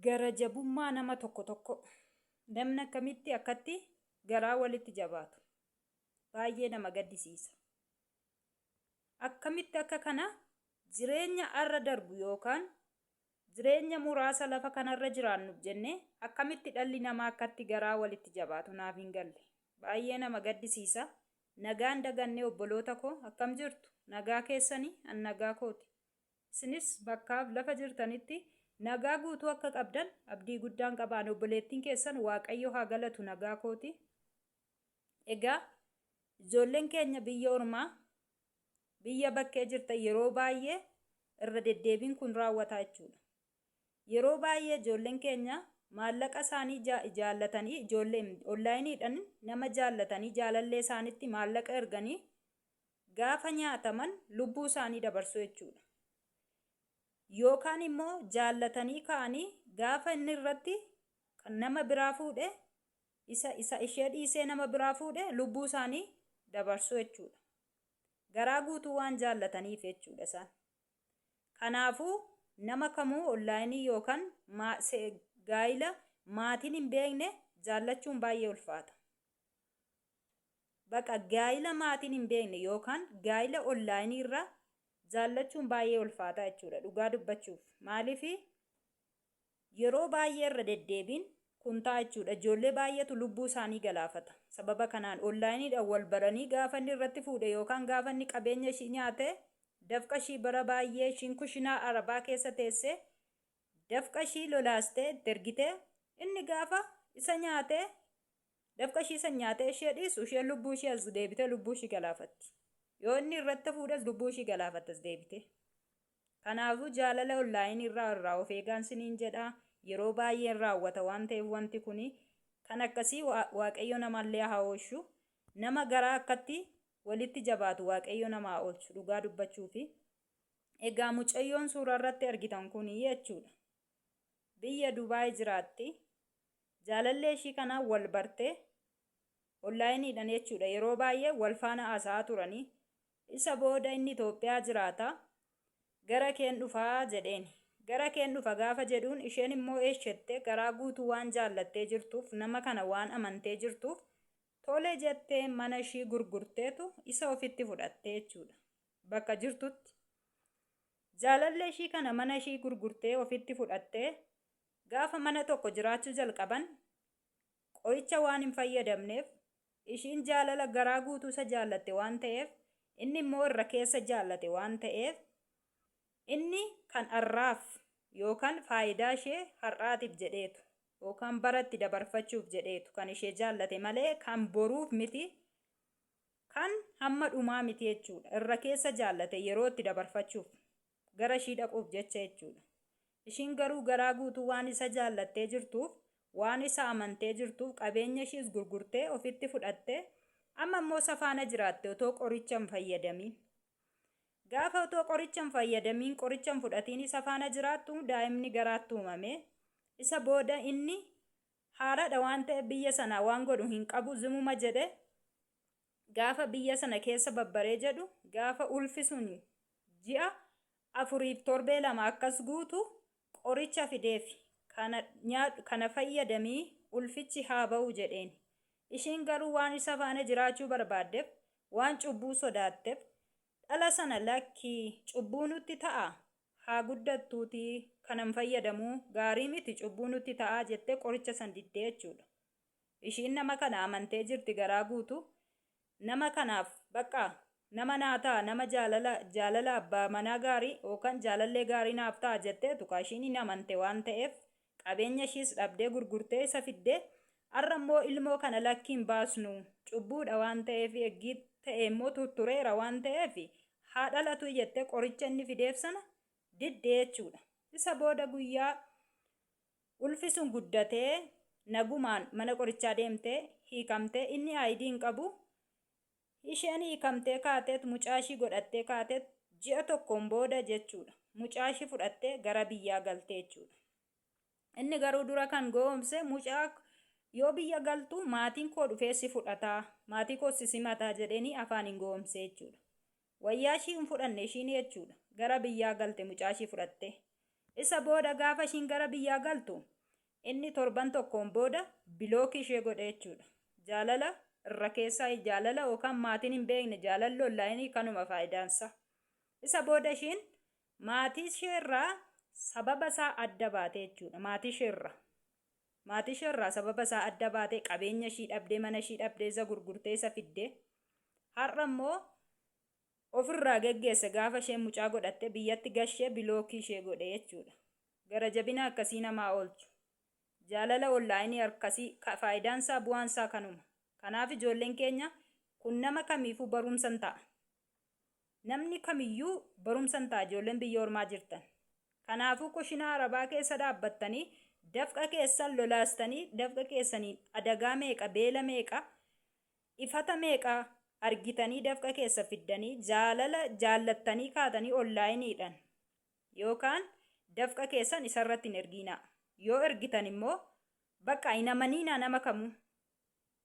Gara jabummaa nama tokko tokko. Namni akkamitti akkatti garaa walitti jabaatu. Baay'ee nama gaddisiisa. Akkamitti akka kana jireenya arra darbu yookaan jireenya muraasa lafa kanarra jiraannuuf jennee akkamitti dhalli namaa akkatti garaa walitti jabaatu naaf hin galle. Baay'ee nama gaddisiisa. Nagaan dagannee obboloota koo akkam jirtu? Nagaa keessanii? An nagaa kooti. Isinis bakkaaf lafa jirtanitti nagaa guutuu akka qabdan abdii guddaan qaba. Ani obboleettiin keessan Waaqayyo haa galatu nagaa kooti. Egaa ijoolleen keenya biyya ormaa biyya bakkee jirtan yeroo baay'ee irra deddeebiin kun raawwataa jechuudha. Yeroo baay'ee ijoolleen keenya maallaqa isaanii jaallatanii ijoollee onlaayiniidhaan nama jaallatanii jaalallee isaanitti maallaqa erganii gaafa nyaataman lubbuu isaanii dabarsu jechuudha. Yookaan immoo jaallatanii ka'anii gaafa inni irratti nama biraa fuudhe isa isa ishee dhiisee nama biraa fuudhe lubbuu isaanii dabarsu jechuudha. Garaa guutuu waan jaallataniif jechuudha isaan. Kanaafuu nama kamuu onlaayinii yookaan gaa'ila maatiin hin beekne jaallachuun baay'ee ulfaata. Baqa gaa'ila maatiin hin beekne yookaan gaa'ila onlaayinii irraa jaallachuun baay'ee ulfaataa jechuudha dhugaa dubbachuuf. Maaliif yeroo baay'ee irra deddeebiin kun ta'a jechuudha. Ijoollee baay'eetu lubbuu isaanii galaafata. Sababa kanaan onlaayiniidhaan wal baranii gaafa inni irratti fuudhe yookaan gaafa inni qabeenya ishii nyaate dafqa ishii bara baay'ee ishiin kushinaa arabaa keessa teessee dafqa ishii lolaastee itti ergitee inni gaafa isa nyaatee Dafqa ishii san nyaatee ishee dhiisu isheen lubbuu ishii as deebitee lubbuu ishii galaafatti. Yoo inni irratti fuudhes lubbuu ishii galaafatti as deebitee. Kanaafuu jaalala onlaayinii irraa irraa of eegaan siniin jedha. Yeroo baay'een raawwata waan ta'eef wanti kuni kan akkasii Waaqayyo namallee haa oolchu. Nama garaa akkatti walitti jabaatu Waaqayyo nama haa oolchu dhugaa dubbachuufi. Egaa mucayyoon suuraa irratti argitan kuni jechuudha. Biyya Dubaay jiraatti. Jaalallee ishii kanaan wal bartee onlaayiniidhaan jechuudha. Yeroo baay'ee wal faana haasa'aa turanii. Isa booda inni Itoophiyaa jiraata. Gara keen dhufaa jedheeni. Gara keen dhufa gaafa jedhuun isheen immoo eeshette garaa guutuu waan jaallattee jirtuuf nama kana waan amantee jirtuuf tole jettee mana ishii gurgurteetu isa ofitti fudhattee jechuudha. Bakka jirtutti. Jaalallee ishii kana mana ishii gurgurtee ofitti fudhattee gaafa mana tokko jiraachuu jalqaban qoricha waan hin fayyadamneef ishiin jaalala garaa guutuu isa jaallatte waan ta'eef inni immoo irra keessa jaallate waan ta'eef inni kan har'aaf yookaan faayidaa ishee har'aatiif jedheetu yookaan bara itti dabarfachuuf jedheetu kan ishee jaallate malee kan boruuf miti kan hamma dhumaa miti jechuudha. Irra keessa jaallate yeroo itti dabarfachuuf gara ishii dhaquuf jecha jechuudha. Ishiin garuu garaa guutuu waan isa jaallattee jirtuuf, waan isa amantee jirtuuf qabeenya ishiis gurgurtee ofitti fudhattee amma immoo isa faana jiraatte otoo qoricha hin fayyadamiin. Gaafa otoo qoricha hin fayyadamiin qoricha hin fudhatiin isa faana jiraattu daa'imni garaatti uumame. Isa booda inni haaraadha waan ta'eef biyya sanaa waan godhu hin qabu zimuma jedhe gaafa biyya sana keessa babbaree jedhu gaafa ulfi sun ji'a afuriif torbee lama akkas guutu qoricha fideefi kana nyaadhu kana fayyadamii ulfichi haa ba'u jedheen. Ishiin garuu waan isa faana jiraachuu barbaaddeef waan cubbuu sodaatteef dhala sana lakkii cubbuu nutti ta'a haa guddattuutii kana hin fayyadamuu gaarii miti cubbuu nutti ta'a jettee qoricha san diddee jechuudha. Ishiin nama kana amantee jirti garaa guutuu nama kanaaf bakka nama naa ta'a nama jaalala jaalala abbaa manaa gaarii yookaan jaalallee gaarii naaf ta'a jetteetu ka ishiin hin amante waan ta'eef qabeenya ishiis dhabdee gurgurtee isa fiddee har'a immoo ilmoo kana lakki hin baasnu cubbuudha waan ta'eef eggii ta'e immoo tuttureera waan ta'eef haa dhalatu jettee qoricha inni fideef sana diddee jechuudha. Isa booda guyyaa Ulfi sun guddatee nagumaan mana qorichaa deemtee hiikamtee inni ID hin qabu isheen hiikamtee kaateet mucaa ishii godhattee kaateet ji'a tokkoon booda jechuudha mucaa ishii fudhattee gara biyyaa galtee jechuudha. Inni garuu dura kan gowwoomse mucaa yoo biyya galtu maatiin koo dhufee si fudhataa maatii koo si simataa jedheenii afaaniin gowwoomse jechuudha. Wayyaa ishii hin fudhanne ishiin jechuudha. Gara biyyaa galte mucaa ishii fudhattee. Isa booda gaafa ishiin gara biyyaa galtu Inni torban tokkoon booda bilookii ishee godhe jechuudha. Jaalala irra keessaa jaalala yookaan maatiin hin beekne jaalalli onlaayinii kanuma faayidaansa. Isa booda ishiin maatii ishee irraa sababa isaa adda baate jechuudha. Maatii ishee irraa. Maatii ishee irraa sababa isaa adda baatee qabeenya ishii dhabdee mana ishii dhabdee isa gurgurtee isa fiddee har'a immoo ofirraa geggeesse gaafa isheen mucaa godhatte biyyatti gashee bilookii ishee godhe jechuudha. Gara jabina akkasii namaa oolchu. Jaalala onlaayinii akkasii faayidaan isaa bu'aan isaa kanuma. Kanaaf ijoolleen keenya kun nama kamiifuu barumsa hin ta'a. Namni kamiyyuu barumsa hin ta'a ijoolleen biyya ormaa jirtan. Kanaafuu kushinaa arabaa keessa dhaabbattanii dafqa keessan lolaastanii dafqa keessaniin adagaa meeqa beela meeqa ifata meeqa argitanii dafqa keessa fiddanii jaalala jaallattanii kaatanii onlaayiniidhaan yookaan dafqa keessan isarratti hin ergiinaa. Yoo ergitan immoo bakka hin amaniinaa nama kamuu.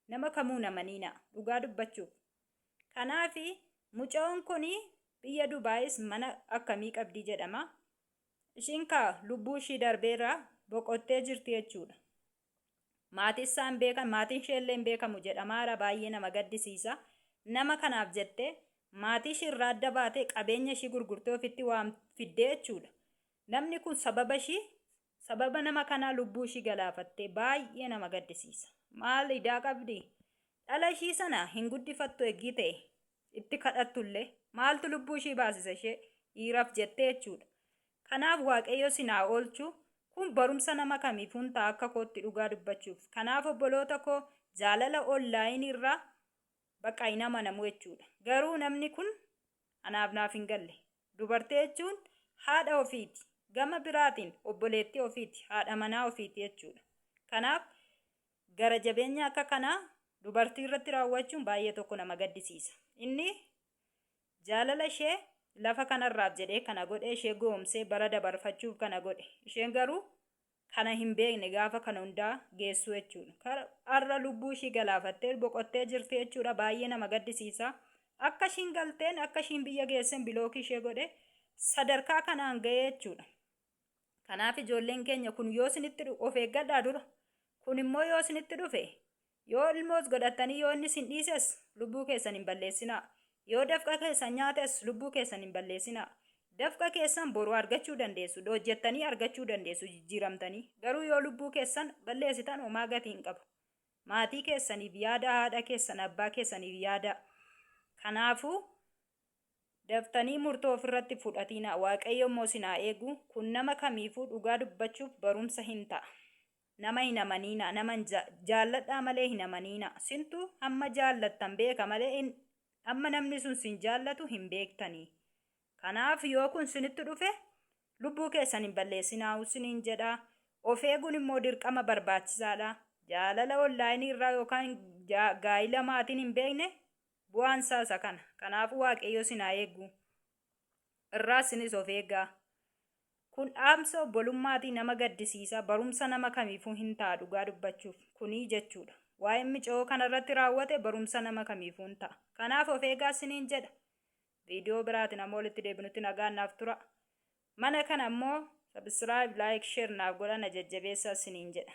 Nama kamuu hin amaniinaa dhugaa dubbachuuf. Kanaafi mucoon kun biyya Dubaayis mana akkamii qabdii jedhama. Ishiin kaa lubbuu ishii darbeerraa boqottee jirti jechuudha. Maatii isaa hin beekan, maatiin ishee illee hin beekamu jedhamaara baay'ee nama gaddisiisa. Nama kanaaf jettee maatii ishii irraa adda baatee qabeenya ishii gurgurtee ofitti waan fiddee jechuudha. Namni kun sababa ishii sababa nama kanaa lubbuu ishii galaafattee baay'ee nama gaddisiisa. Maal idaa qabdi? Dhala ishii sana hin guddifattu eggii ta'e itti kadhattullee maaltu lubbuu ishii baasisa ishee dhiiraaf jettee jechuudha. Kanaaf Waaqayyo sin haa oolchu. Kun barumsa nama kamiifuu hin ta'a akka kootti dhugaa dubbachuuf. Kanaaf obboloota koo jaalala onlaayinii irraa bakka hin amanamu jechuudha. Garuu namni kun anaaf naaf hin galle. Dubartii jechuun haadha ofiiti. Gama biraatiin obboleettii ofiiti. Haadha manaa ofiiti jechuudha. Kanaaf gara jabeenya akka kanaa dubartii irratti raawwachuun baay'ee tokko nama gaddisiisa. Inni jaalala ishee lafa kanarraaf jedhee kana godhe ishee goomsee bara dabarfachuuf kana godhe. Isheen garuu kana hin beekne gaafa kana hundaa geessuu jechuudha. Har'a lubbuu ishii galaafattee boqottee jirti jechuudha. Baay'ee nama gaddisiisa. Akka ishiin galteen akka ishiin biyya geessen bilookii ishee godhe sadarkaa kanaan ga'ee jechuudha. Kanaaf ijoolleen keenya kun yoo isinitti of eeggadhaa dura. Kun immoo yoo isinitti dhufe yoo ilmoos godhattanii yoo inni isin dhiises lubbuu keessan hin balleessinaa. Yoo dafqa keessan nyaates lubbuu keessan hin balleessinaa. Dafqa keessan boru argachuu dandeessu. Hojjettanii argachuu dandeessu jijjiiramtanii. Garuu yoo lubbuu keessan balleessitan homaa gatii hin qabu. Maatii keessaniif yaada, haadha keessan, abbaa keessaniif yaada. Kanaafuu daftanii murtoo ofirratti fudhatiinaa. Waaqayyo immoo isin haa eegu. Kun nama kamiifuu dhugaa dubbachuuf barumsa hin ta'a. Nama hin amaniinaa. Nama hin jaalladhaa malee hin amaniinaa. Sintu hamma jaallattan beeka malee hamma namni sun sin jaallatu hin beektanii. Kanaaf yoo kun sinitti dhufe lubbuu keessan hin balleessinaa isiniin jedha. Of eeguun immoo dirqama barbaachisaadha. Jaalala onlaayinii irraa yookaan gaa'ila maatiin hin beekne bu'aan isaa isa kana. Kanaafuu Waaqayyo isin haa eegu. Irraa isinis of eegaa. Kun dhaamsa obbolummaatii nama gaddisiisa. Barumsa nama kamiifuu hin ta'a dhugaa dubbachuuf. Kunii jechuudha. Waa'een micoo kanarratti raawwate barumsa nama kamiifuu hin ta'a. Kanaaf of eegaa isiniin jedha. Viidiyoo biraatiin ammoo walitti deebinutti nagaan naaf tura. Mana kana immoo subscribe, like, share naaf godhaa na jajjabeessaa isiniin jedha.